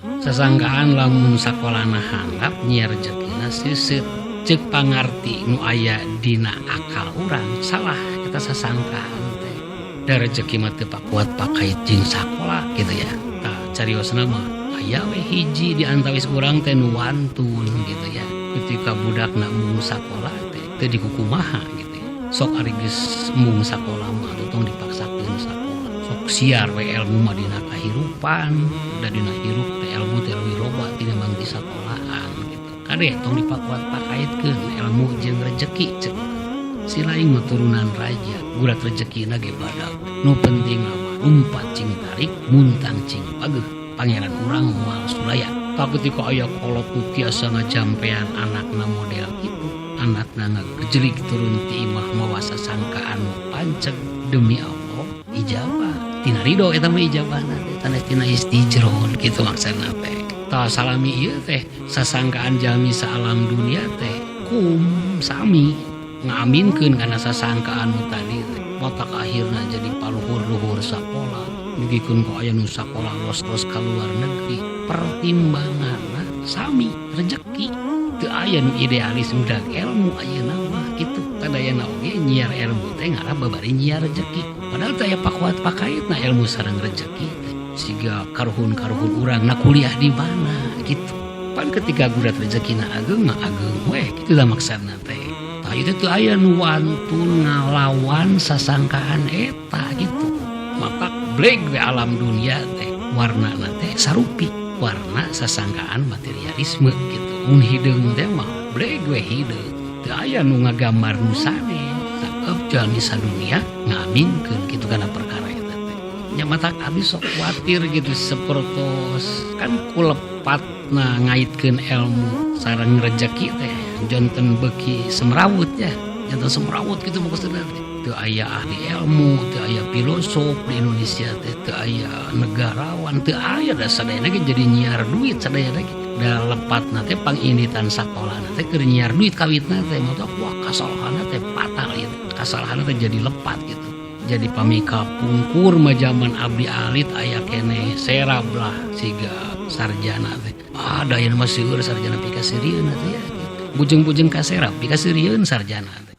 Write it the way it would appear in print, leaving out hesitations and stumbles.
Sasangkaan lamun sakolana handap nyiar rejekina seuseut, ceuk pangarti nu aya dina akal urang salah eta sasangkaan teh. Da rejeki mah teu pakuat pakait jeung sakola gitu ya. Tah, cariosna mah aya we hiji di antawis urang teh nu wantun gitu ya. Ketika budakna embung sakola teh teu dikukumaha gitu ya. Sok ari geus embung sakola mah tong dipaksakeun sakola. Sok siar we ilmu mah dina kahirupan, da dina hirup teh ilmu teh leuwih loba tinimbang di sakolaan gitu. Kade tong dipakuat pakaitkeun ilmu jeung rejeki ceuk. Si lain mah turunan raja, gurat rejekina ge badag. Nu penting mah lumpat cing tarik, muntang cing pageuh. Pangeran urang moal sulaya. Tah, ketika aya kolot nu tiasa ngajampean anakna model kitu, anakna ngagejlig turun ti imah mawa sasangkaan nu panceg, demi Allah ijabah. Tina ridho eta mah ijabahna teh, sanes tina istijrod kitu maksudna teh. Tah, salami ieu teh sasangkaan jalmi saalam dunia teh kum sami ngaminkeun kana sasangkaan nu tadi teh. Matak akhirna jadi paluhur-luhur sakola, dugikeun ka aya nu sakola los-los ka luar negeri, pertimbanganna sami rejeki. Teu aya nu idealis udag ilmu ayeuna mah kitu. Sadayana oge nyiar ilmu teh ngarah babari nyiar rejeki. Padahal teu aya pakuat pakaitna ilmu sareng rejeki teh. Siga karuhun-karuhun urang na kuliah di mana gitu. Pan ketika gurat rejekina ageung mah ageung weh kitu lah maksudna teh. Tah, itu teu aya nu wantun ngalawan sasangkaan eta gitu. Maka bleg we alam dunia teh warnana teh sarupi, warna sasangkaan materialisme gitu. Mun hideung teh mah bleg we hideung. Teu aya nu ngagambar nu sanes. Sabab jalmi sadunia ngaminkeun kitu kana perkara eta teh. Nya, matak abdi sok kuatir gitu, sapertos kan kulepatna ngaitkeun ilmu sareng rejeki teh janten beuki semrawut ya, janten semrawut gitu maksudna teh. Teu aya ahli ilmu, teu aya filosof di Indonesia teh, teu aya negarawan, teu aya, da sadayana ge jadi nyiar duit sadayana ge. Da lepatna teh panginditan sakolana teh keur nyiar duit kawitna teh. Matak wah, kasalahanna teh fatal ieu, kasalahanna teh jadi lepat gitu. Jadi pami kapungkur mah zaman abdi alit aya keneh serab lah siga sarjana teh. Ah, da ayeuna mah seueur sarjana pikaseurieun atuh ya gitu. Bujeng-bujeng kaserab pikaseurieun sarjana teh.